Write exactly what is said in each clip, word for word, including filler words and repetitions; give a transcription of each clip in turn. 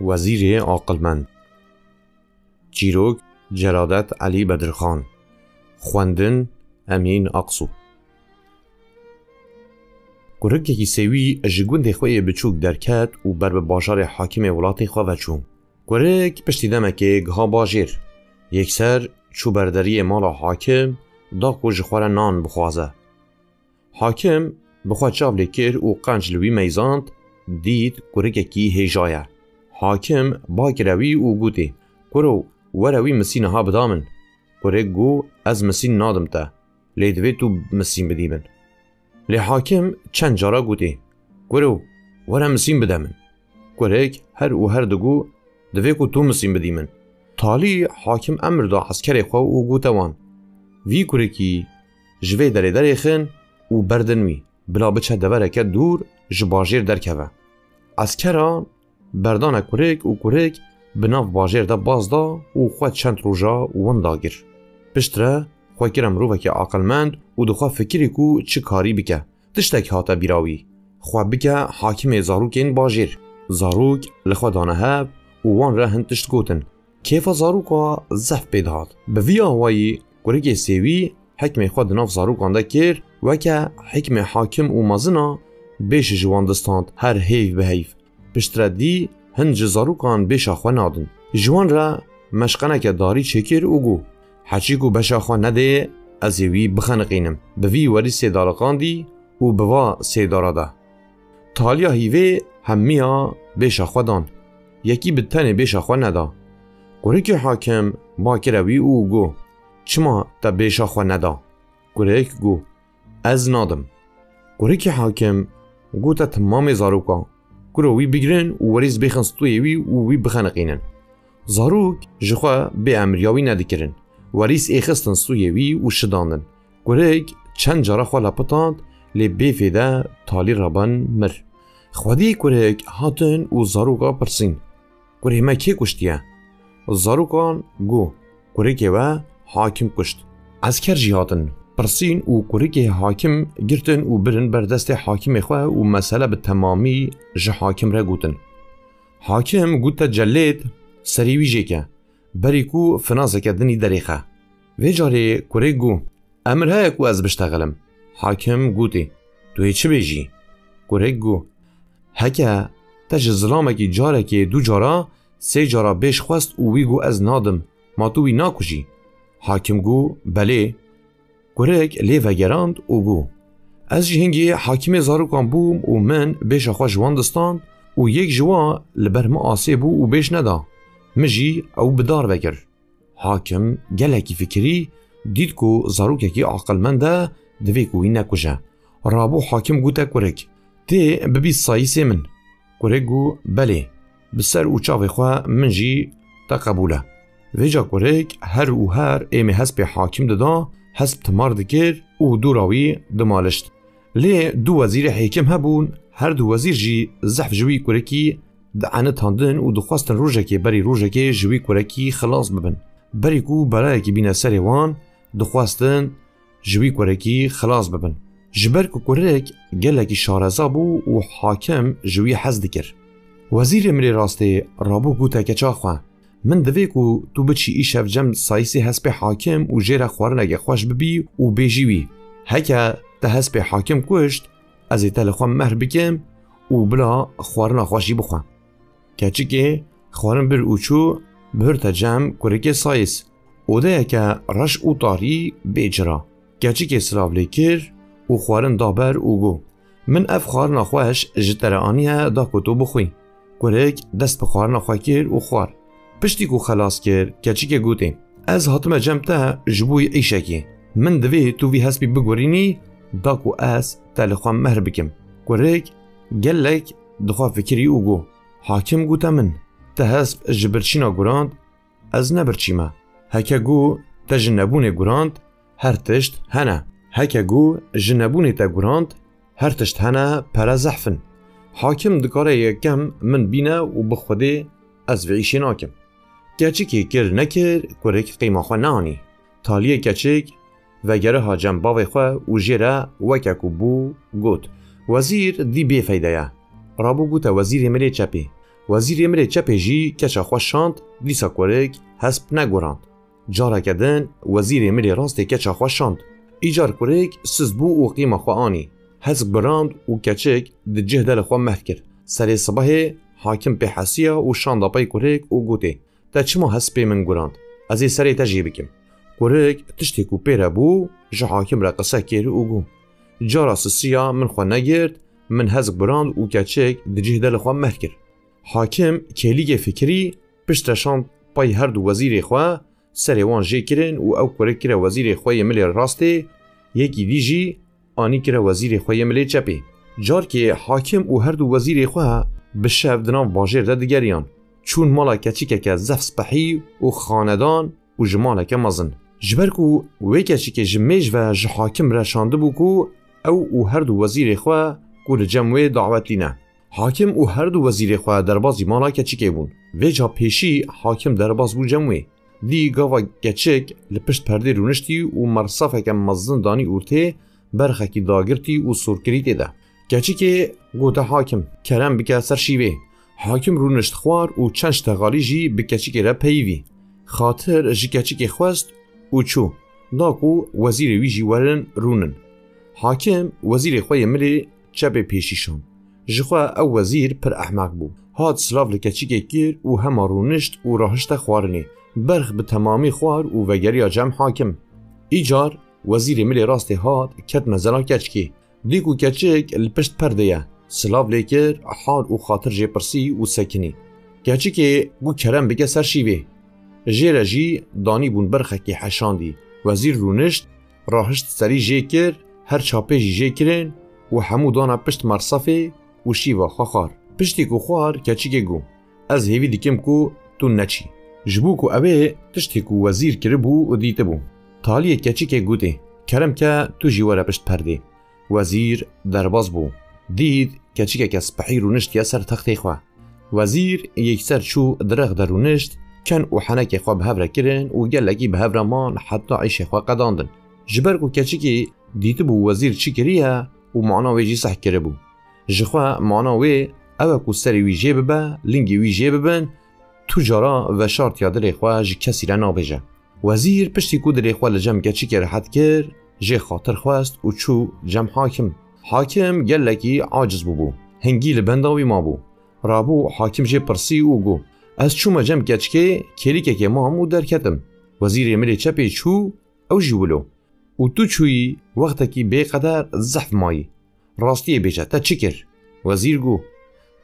Wezîrê aqilmend. Çîrok, Celadet Elî Bedirxan. Xwendin, Emîn Aqsû. Kurikekî sêwî ji gundê xwe yê biçûk derket û ber bi bajarê hakimê welatê xwe ve çû. Kurik piştî demekê giha bajêr. Yekser çû ber deriyê mala hakim, da ku ji xwe re nan bixwaze. Hakim bi xwe çav lê kir û qenc li wî meyzand, dît kurikekî hêja ye. Hakim ba kire wî û gotê, "Kuro, were wî misî niha bida min." Kurik got, "Ez misîn nadim te, lê divê tu misîn bidî min." Lê hakim çend cara gotê, "Kuro, were misîn bide min." Kurik her û her digot, "Divê ku tu misîn bidî min." Talî hakim emir da eskerê xwe û gote wan, "Vî kurikî ji vê derê derêxin û berdin wî, bila biçe devereke dûr ji bajêr derkeve." Eskeran berdane kurik û kurik bi nav bajêr de baz da û xwe çend roja winda kir. Piştre xwe kire mirovekî aqilmend û dixwe fikirî ku çi karî bike. Tiştek hate bîra wî. Xwe bike hakimê zarokên bajêr. Zarok li xwe dane hev û wan re hin tişt gotin. Kêfa zaroka zehf pê dihat. Bi vî awayî kurikê sêwî hikmê xwe di nav zarokan de kir, weke hikmê hakim û mezina bêş ji wan distand, her heyv bi heyv. Piştre dî hin ji zarokan bêşa xwe nadin. Ji wan re meşqeneke darî çêkir û got, "Heçî ku beşa xwe nedê, ez ê wî bixeniqînim." Bi vî werî sê dariqandî û bi va sê dara de. Taliya hîvê hemiya bêşa xwe dan. Yekî bi tenê bêşa xwe neda. Kurikê hakim ba kire wî û got, "Çima te bêşa xwe neda?" Kurik got, "Ez nadim." Kurikê hakim gote timamê zaroka, "Kuro wî bigirin û werîs bêxin stûyê wî û wî bixeniqînin." Zarok ji xwe bê emriya wî nedikirin. Werîs êxistin stûyê wî û şidandin. Kurik çend cara xwe lepitand, lê bê fêde talî raben mir. Xwedî kurik hatin û zaroka pirsîn, "Kurê me kê kuştiye?" Zarokan got, "Kurikê we hakim kuşt." Esker jî hatin, pirsîn û kurikê hakim girtin û birin ber destê hakimê xwe û mesele bi temamî ji hakim re gotin. Hakim gote celêd, "Serî wî jêke, berî ku finazeke dinî derêxe." Vê carê kurik got, "Emir heye ku ez biştexilim?" Hakim gotê, "Tu yê çi bêjî?" Kurik got, "Heke te ji zilamekî carekê du cara, sê cara bêş xwest û wî got ez nadim, ma tu wî nakujî?" Hakim got, "Belê." Kurik lê vegerand û got, "Ez jî hingê hakimê zarokan bûm û min bêşa xwe ji wan distand û yek ji wan li ber min asê bû û bêş neda. Min jî ew bi dar vekir." Hakim gelekî fikirî, dît ku zarokekî aqilmend e, divê ku wî nekuje. Rabû hakim gote kurik, "Tê bibî sayîsê min?" Kurik got, "Belê, bi ser û çavê xwe min jî te qebûl e." Vêca kurik her û her êmê hespê hakim dida, hesp timar dikir û dûra wî dimalişt. Lê du wezîrê hêkim hebûn, her du wezîr jî zehf ji wî kurikî dienitandin û dixwestin rojekê berî rojekê ji wî kurekî xilas bibin. Berî ku belayekî bîne serê wan, dixwestin ji wî kurekî xilas bibin. Ji ber ku kurik gelekî şareza bû û hakim ji wî hez dikir. Wezîrê min ê rastê rabû gote keça xwe, "Min divê ku tu biçî îşev cem sayîsê hespê hakim û jê re xwarineke xweş bibî û bêjî wî, 'Heke te hespê hakim kuşt, ez ê te li xwe mehr bikim û bila xwarina xwe jî bixwe.'" Keçikê xwarin bir û çû, bihurte cem kurikê sayîs. Odeyeke reş û tarî bê cira. Keçikê silav lê kir û xwarin da ber û got, "Min ev xwarina xweş ji te re aniye da ku tu bixwî." Kurik dest bi xwarina xwe kir û xwar. Piştî ku xelas kir, keçikê gotê, "Ez hatime cem te ji bo îşekê. Min divê tu vî hespî bigurînî, da ku ez te li xwe mehr bikim." Kurik gelek di xwe fikirî û got, "Hakim gote min, te hesp ji birçîna gurand, ez ne birçî me. Heke got te ji nebûnê gurand, her tişt hene. Heke got ji nebûnê te gurand, her tişt hene, pere zehf in. Hakim dikare yekem min bîne û bi Xwedê ez vê îşê nakim." Keçikê kir nekir, kurik qîma xwe neanî. Taliyê keçik vegeriha cem bavê xwe û jê re weke ku bû got, "Wezîr dî bêfeyde ye." Rabû gote wezîrê milê çepê, Wezîrê milê çepê jî keça xwe şand, dîsa kurik hesp negurand. Careke din wezîrê milê rastê keça xwe şand. Îcar kurik siz bû û qîma xwe anî. Hesp gurand û keçik di cih de li xwe meh kir. Serê sibehê hakim pê hesiya û şanda pey kurik û gotê, "Te çima hespê min gurand? Ez ê serê te jê bikim." Kurik tiştê ku pê re bû, ji hakim re qise kir û got, "Cara sisiya min xwe negirt, min hesp gurand û keçik di cih de li xwe meh kir." Hakim kêlîkê fikirî, piştre şand pey her du wezîrê xwe, serê wan jê kirin û ew kurik kire wezîrê xwe yê milê rastê, yekî dî jî anî kire wezîrê xwe yê milê çepê. Carkê hakim û her du wezîrê xwe bi şev di nav bajêr de digeriyan. Çûn mala keçikeke zef spehî û xanedan û ji maleke mezin. Ji ber ku wê keçikê ji mêj ve ji hakim re şandibû ku ew û her du wezîrê xwe ku li cem wê dawetlî ne. Hakim û her du wezîrê xwe derbazî mala keçikê bûn. Vêca pêşî hakim derbas bû cem wê. Dî gava keçik li pişt perdê rûniştî û mersafeke mezin danî ortê, berxekî dagirtî û sorkirî tê de. Keçikê gote hakim, "Kerem bike ser şîvê." Hakim rûnişt xwar û çend ştexalî jî bi keçikê re peyivî. Xatir ji keçikê xwest û çû, da ku wezîrê wî jî werin rûnin. Hakim wezîrê xwe yê milê çepê pêşî şand. Ji xwe ew wezîr pir ehmeq bû. Hat silav li keçikê kir û hema rûnişt û rahişte xwarinê. Berx bi temamî xwar û vegeriya cem hakim. Îcar wezîrê milê rastê hat ket mezela keçikê. Dî ku keçik li pişt perdê ye, silav lê kir, hal û xatir jê pirsî û sekinî. Keçikê got, "Kerem bike ser şîvê." Jê re jî danîbûn berxekî heşandî. Wezîr rûnişt, rahişt serî jê kir, her çapê jî jê kirin û hemû dana pişt mersafê û şîva xwe xwar. Piştî ku xwar, keçikê got, "Ez hêvî dikim ku tu neçî." Ji bo ku ew ê tiştê ku wezîr kiribû û dîtibû. Taliyê keçikê gotê, "Kerem ke tu jî were pişt perdê." Wezîr derbas bû. Dît keçikeke spehî rûniştiye ser textê xwe. Wezîr yekser çû dirêx de rûnişt, ken û henekê xwe bi hev re kirin û gelekî bi hev re man heta îşê xwe qedandin. Ji ber ku keçikê dîtibû wezîr çi kiriye û mana wê jî seh kiribû. Ji xwe mana wê ew e ku serê wî jê bibe, lingê wî jê bibin, tu cara veşartiya dilê xwe ji kesî re nabêje. Wezîr piştî ku dilê xwe li cem keçikê rehet kir, jê xatir xwest û çû cem hakim. Hakim gelekî aciz bûbû. Hingî li benda wî mabû. Rabû hakim jê pirsî û got, "Ez çûme cem keçikê, kêlîkekê mam û derketim. Wezîrê milê çepê çû, ew jî wilo. Û tu çûyî, wextekî bêqeder zehf mayî. Rastiyê bêje, te çi kir?" Wezîr got,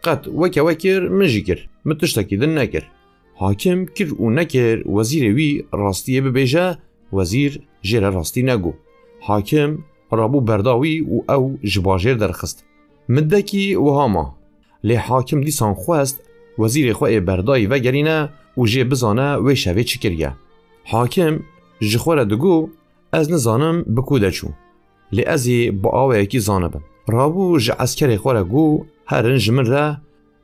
"Qet weke we kir, min jî kir. Min tiştekî din nekir." Hakim kir û nekir, wezîrê wî rastiyê bibêje, wezîr jê re rastî negot. Hakim rabû berda wî û ew ji bajêr derxist. Midekî wiha ma. Lê hakim dîsan xwest wezîrê xwe ê berdayî vegerîne û jê bizane wê şevê çi kiriye. Hakim ji xwe re digot, "Ez nizanim bi ku de çû. Lê ez ê bi awayekî zanibim." Rabû ji eskerê xwe re got, "Herin ji min re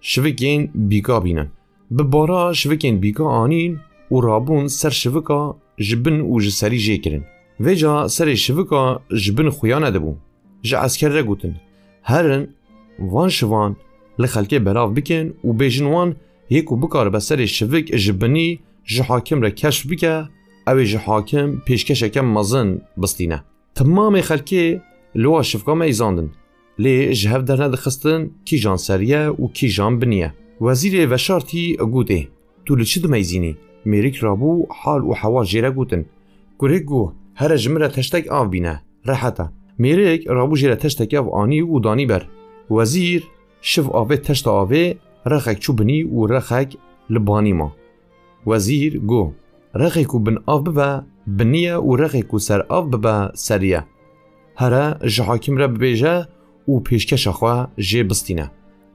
şivikên bîka bînin." Bi bara şivikên bîka anîn û rabûn ser şivika ji bin û ji serî jê kirin. Vêca serê şivika ji bin xuya nedibû. Ji esker re gotin, "Herin van şivan li xelkê belav bikin û bêjin wan, yê ku bikaribe serê şivik ji binî ji hakim re keşf bike, ew ê ji hakim pêşkeşeke mezin bistîne." Temamê xelkê li wa şivka meyzandin. Lê ji hev dernedixistin kîjan serî ye û kîjan binî ye. Wezîrê veşartî gotê, "Tu li çi dimeyzînî?" Mêrik rabû hal û hewal jê re gotin. Kurik got, "Here ji min re teştek av bîne, rehet e." Mêrik rabû jê re teştek av anî û danî ber. Wezîr şiv avêt teşta avê, rexek çû binî û rexek li banî ma. Wezîr got, "Rexê ku bin av bibe, binî ye û rexê ku ser av bibe, serî ye. Here ji hakim re bibêje û pêşkeşa xwe jê bistîne."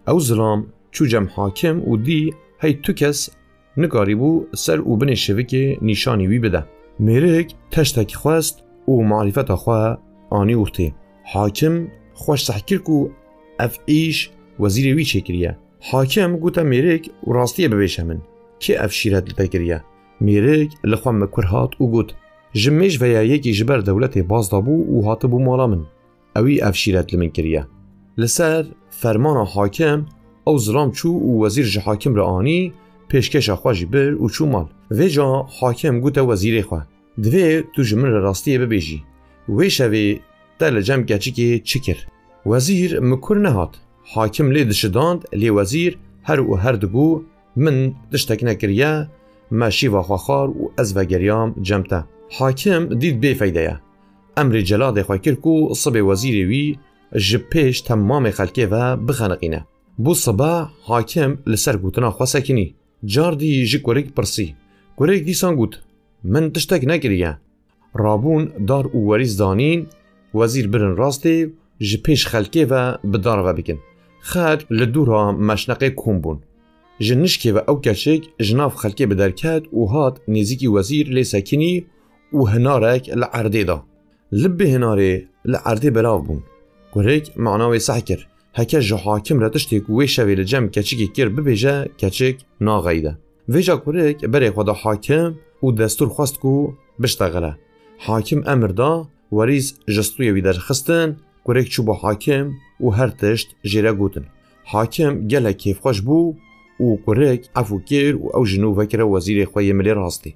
Ew zilam çû cem hakim û dî hey tu kes nikarîbû ser û binê şivikê nîşanî wî bide. Mêrik teştekî xwest û marîfeta xwe anî ortê. Hakim xweş seh kir ku ev îş wezîrê wî çêkiriye. Hakim gote mêrik û rastiyê bibêje min, kê ev şîret li te kiriye? Mêrik li xwe mikur hat û got, "Ji mêj veya yekî ji ber dewletê baz dabû û hatibû mala min. Ewî ev şîret li min kiriye." Li ser fermana hakim Ew zilam çû û wezîr ji hakim re anî, pêşkeşa xwe jî bir û çû mal. Vêca hakim gote wezîrê xwe, "Divê tu ji min re rastiyê bibêjî. Wê şevê te li cem keçikê çi kir?" Wezîr mikur nehat. Hakim lê dişidand, lê wezîr her û her digot, "Min tiştek nekiriye, me şîva xwe xwar û ez vegeriyam cem te." Hakim dît bêfeyde ye. Emrê celadê xwe kir ku sibê wezîrê wî ji pêş temamê xelkê ve bixeniqîne. Bû sibe, hakim li ser gotina xwe sekinî. Cardî ji kurik pirsî. Kurik dîsan got, "Min tiştek nekiriye." Rabûn dar û werîs danîn, wezîr birin rastê, ji pêş xelkê ve bi dar ve bikin. Xelk li dûra meşneqê kom bûn. Ji nişkê ve ew keçik ji nav xelkê bi derket û hat nêzîkî wezîr lê sekinî û hinarek li erdê da. Li bê hinarê li erdê belav bûn. Kurik mana wê seh kir. Heke ji hakim re tiştê ku wê şevê li cem keçikê kir bibêje, keçik naxeyide. Vêca kurik berê xwe da hakim û destûr xwest ku biştexile. Hakim emir da, werîs ji stûyê wî derxistin, kurik çû bo hakim û her tişt jê re gotin. Hakim gelek kêfxweş bû û kurik efû kir û ew ji nû vekire wezîrê xwe yê milê rastê.